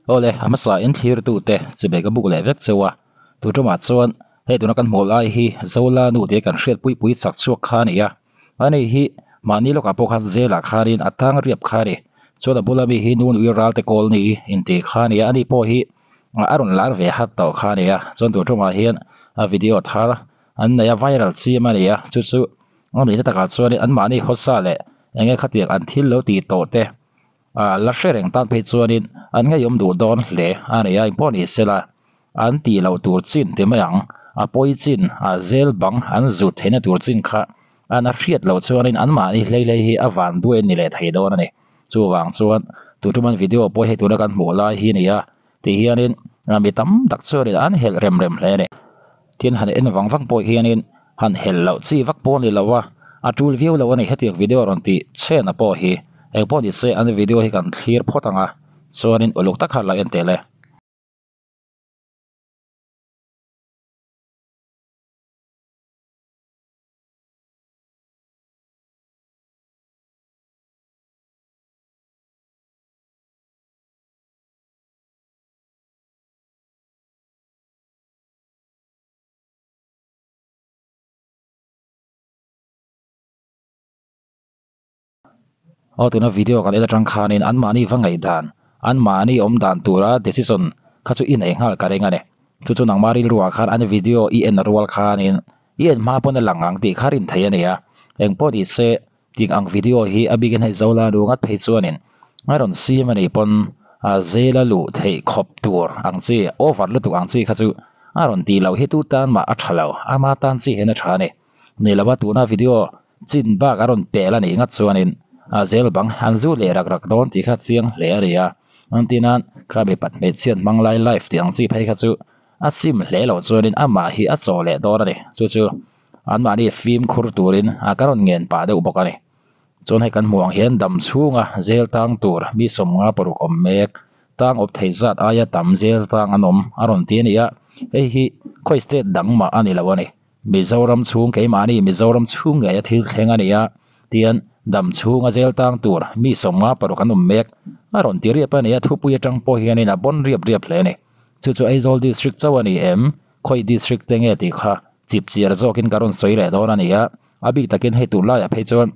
Awle, a hmasa in thlirtute chibai ka buk leh vek cheu a, tu tumah chuan hei tuna kan hmuh lai hi Zola nu tia kan hriat pui pui chak chhuak kha a ni a, ani hi mahni lawkah pawh khan zelah khanin a tang riap kha a ni, chuan a bula mi hi nu nui ral te kawl ni intih kha a ni a, ani pawh hi a rawn lar ve hat tawh kha a ni a, chuan tu tumah hian a video thar an nei a viral chiam a ni a, chu chu a nihna takah chuanin anmahni hawsa leh eng nge khatiang an thil lo tih tawh te. Ah la hre reng tan phei chuanin an ngeiawm duh dawn hle a ni a, engpawh ni sela an tih loh tur chin ti mai ang, a pawi chin a zel bang an zut theihna tur chin kha an a hriat loh chuanin anmahni hlei hlei hi a van duai ni leh thei dawn a ni. Chuvang chuan tuṭuman video pawh hei tuna kan hmuh lai hi a ni a ti hianin mi tam tak chuanin an helh rem rem hle a ni. Tin han en vang vang pawh hianin han helh loh chi vak pawh a ni lo a, a tul viau lo a ni hetiang video rawn tih chhen a pawh hi engpawh ni se an video hi kan thlir phawt ang a, chuanin uluk tak khan lo en tel e. Aw tuna video kan en atang khanin anmahni va ngaihdan anmahni awm dan tura decision kha chu i nei nghal ka ring a ni. Chu chu nangmah rilruah khan an video i en rual khanin i en hma pawn a lang ang tih kha rin theih a ni a. Engpawh ni se Tih ang video hi a bikin hei Zola lu ngat phei chuanin a rawn siam a nih pawn a zela luh theih khawp tur ang chi over lutuk ang chi kha chu a rawn tih loh hi tu tan mah a tha lo, ama tan chi hian a tha a ni. Ni lova tuna video chin bak a rawn pel a nih ngat chuanin a zel bang an zu leh rak rak dawn tih kha chiang hle a ni a, engtin nan kha mipat hmeichhiat hmang lai live tih ang chi phei kha chu a sim hle loh chuanin amah hi a chaw leh dawn a ni, chu chu. Anmahni fimkhur turin a ka rawn ngen pah deuh bawk a ni. Chuan hei kan hmuh ang hian dam chhunga zel tang tur mi 50 paruk awm mek, tang awp thei zat aia tam zel tang an awm a rawn ti a ni a, hei hi khawi state dang mah a ni lo a ni. Mizoram chhung keimahni Mizoram chhung ngeia thil thleng a ni a, tian dam chhunga zel tang tur mi 56 an awm mek a rawn ti riap a ni a, thupui atang pawh hianin a bawn riap riap hle a ni. Chu chu Aizawl district chauh a ni em? Khawi district te nge tih kha chip chiar zawkin ka rawn sawi leh dawn a ni a, a bik takin hei tunlaiah phei chuan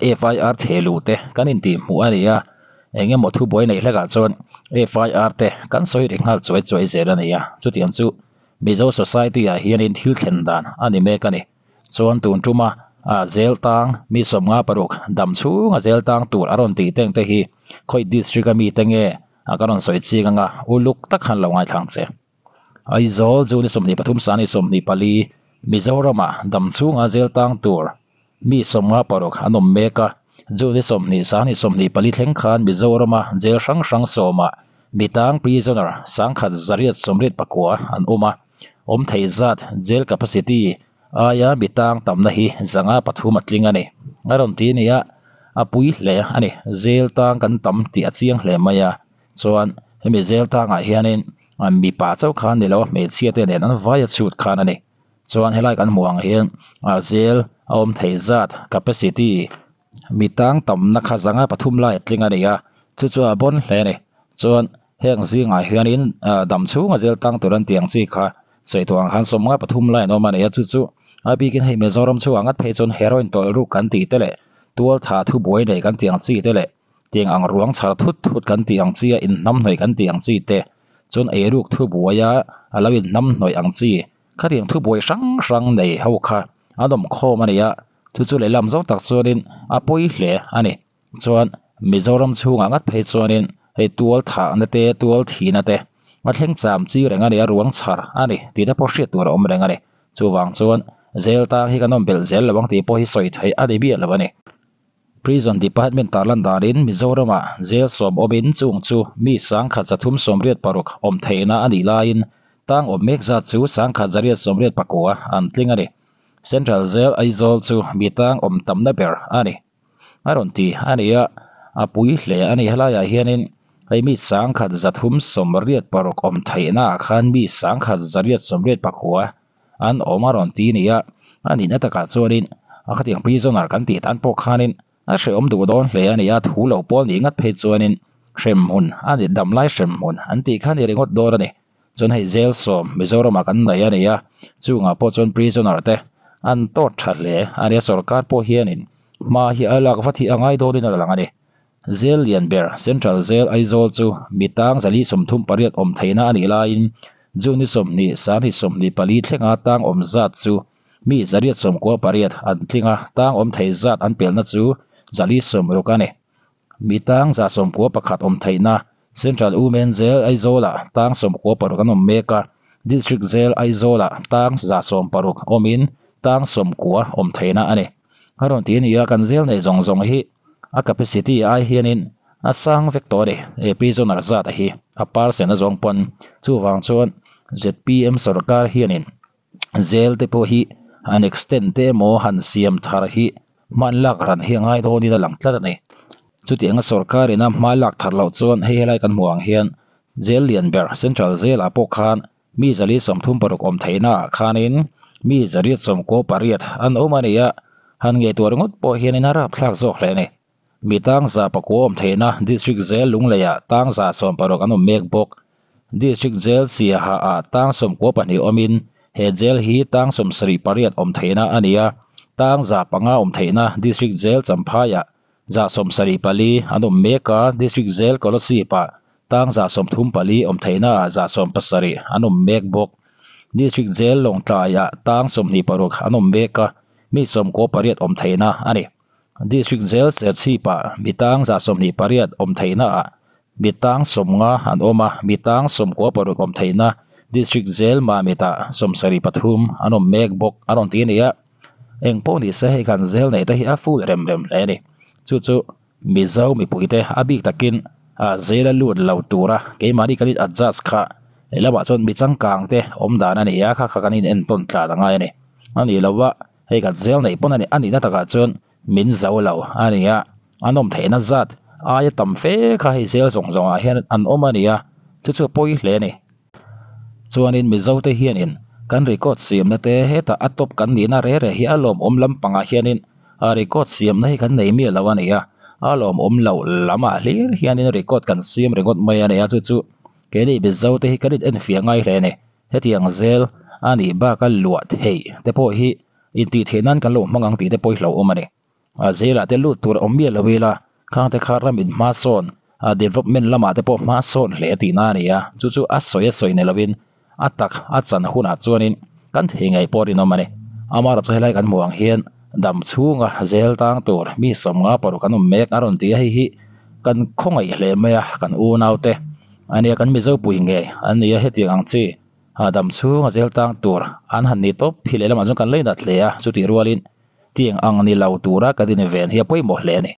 FIR theh luh te kan intih hmuh a ni a, eng emaw thubuai neih hlekah chuan FIR te kan sawi ri nghal chuai chuai zel a ni a, chutiang chu Mizo society ah hianin thil thlen dan a ni mek a ni. Chuan tun tuma zel tang mi 56 dam chhunga zel tang tur a rawn tih teng te hi khawi district a mi te nge ka rawn sawi ching anga uluk tak khan lo ngaithlang che. Aizawl chu ni 23 sani 24 Mizorama dam chhunga zel tang tur mi 56 an awm mek a, June ni 20 sani 24 thleng khan Mizorama jail hrang hrang sawmah mi tang prisoner 1,189 an awm a, awm thei zat jail capacity aia mi tang tamna hi 53 a tling a ni. A rawn ti a ni a, a pui hle a ni. Jail tang kan tam tih a chiang hle mai a, chuan hemi jail tangah hianin mipa chauh khan ni lo a hmeichhia te nen an vai a chhut khan a ni. Chuan helai kan hmuh ang hian a zel a awm thei zat capacity mi tang tamna kha 53 lai a tling a ni a, chu chu a bawn hle a ni. Chuan heng zingah hianin dam chhunga zel tang tur an tih ang chi kha sawi tawh ang khan 53 lai an awm a ni a, chu chu a bikin hei Mizoram chhungah ngat phei chuan heroin tawlh ruk kan tih te leh tual tha thubuai nei kan tih ang chi te leh tiang ang ruang chhar thut thut kan tih ang chi a inhnamhnawih kan tih ang chi te chuan eiruk thubuai a a lo inhnamhnawih ang chi khatiang thubuai hrang hrang nei ho kha an awm khawm a ni a, chu chu lehlam zawng tak chuanin a pawi hle a ni. Chuan Mizoram chhungah ngat phei chuanin hei tual thahna te tual thihna te a thleng cham chi reng a ni a ruang chhar a ni tih te pawh hriat tur a awm reng a ni. Chuvang chuan zel tang hi kan awm belh zel lo ang tih pawh hi sawi theih a ni miah lo a ni. Prison Department tarlan danin Mizoramah jail sawm awmin chung chu mi 1,386 awm theihna a nih laiin tang awm mek zat chu 1,189 an tling a ni. Central Jail Aizawl chu mi tang awm tamna ber a ni. A rawn ti a ni a, a pui hle a ni. Helaiah hianin hei mi 1,386 awm theihnaah khan mi 1,189 an awm a rawn ti a ni a, a nihna takah chuanin a khatiang prisoner kan tih tan pawh khanin a hrehawm duh dawn hle a ni a, thu lo pawl nih ngat phei chuanin Hremhmun a ni damlai hremhmun an tih kha a ni ringawt dawn a ni. Chuan hei jail sawm Mizoramah kan nei a ni a, chungah pawh chuan prisoner te an tawt tha hle a nia sorkar pawh hianin hma hi a lak vat hi a ngai dawnin a lang a ni. Jail lian ber Central Jail Aizawl chu mi tang 438 awm theihna a nih laiin June ni 20 24 thlenga tang awm zat chu mi 198 an tling a, tang awm thei zat an pelna chu 460 a ni. Mi tang 91 awm theihna Central Women Jail Aizawlah tang 96 an awm mek a, District Jail Aizawlah tang 160 awmin tang 90 awm theihna a ni. A rawn ti a ni a, kan jail nei zawng zawng hi a capacity ai hianin a sang vek tawh a ni, he prisoner zat a hi a percent a zawng pawn. Chuvang chuan zpm sorkar hianin jail te pawh hi han extend te emaw han siam thar hi hman lak ran hi a ngai dawnin a lang tlat a ni. Chutianga sorkar ina hma lak thar loh chuan hei helai kan hmuh ang hian jail lian ber Central Jail ah pawh khan mi 436 awm theihna ah khanin mi 198 an awm a ni a, han ngaihtuah ringawt pawh hianin a rapthlak zawk hle a ni. Mi tang 900 awm theihna District Jail Lunglei ah tang 160 an awm mek bawk. District Jail Siaha ah tang 92 awmin he jail hi tang 78 awm theihna a ni a, tang 500 awm theihna District Jail Champhai ah 74 an awm mek a, District Jail Kolasib ah tang 34 awm theihna ah 70 an awm mek bawk. District Jail Lawngtlai ah tang 26 an awm mek a, mi 98 awm theihna a ni. District Jail Serchhip ah mi tang 28 awm theihna ah mi tang 50 an awm a, mi tang 96 awm theihna District Jail Mamit ah 73 an awm mek bawk a rawn ti a ni a. Eng pawh ni se hei kan jail neih te hi a full rem rem hle a ni. Chu chu Mizo mipuite a bik takin jail a lut lo tura keimahni kan in adjust kha lehlamah chuan mi changkang te awm dan a ni a, kha kha kan in entawn tlan a ngai a ni. A nih loh a. Hei kan zel neih pawn a ni, a nihna takah chuan min zo lo a ni a, an awm theihna zat aia tam fe kha hei zel zawng zawngah hian an awm a ni a, chu chu a pawi hle a ni. Chuanin Mizote hianin kan record siamna te hetah a top kan nihna re re hi a lawmawm lampangah hianin a record siamna hi kan nei miah lo a ni a, a lawmawm loh lamah hlir hianin record kan siam ringawt mai a ni a, chu chu keini Mizote hi kan inenfiah ngai hle a ni. Hetiang zel a nih baka luah theih te pawh hi intih theih nan kan lo hmang ang tih te pawh hi hlauhawm a ni. A zelah te lut tur a awm miah lo ila, khang te kha ram in hma sawn, a development lamah te pawh hma sawn hle tihna a ni a, chu chu a sawi a sawi ni lovin a tak a chan hunah chuanin kan thei ngei pawh rinawm a ni. Amaherawhchu chu helai kan hmuh ang hian dam chhunga zel tang tur mi 56 kan awm mek a rawn ti a, hei hi kan khawngaih hle mai a, kan unaute. A nia kan Mizo pui ngei an ni a, hetiang ang chi hahdam chhunga zel tang tur an han ni tawp hi lehlamah chuan kan lei nat hle a, chutih rualin tiang ang ni lo tura kan inven hi a pawimawh hle a ni.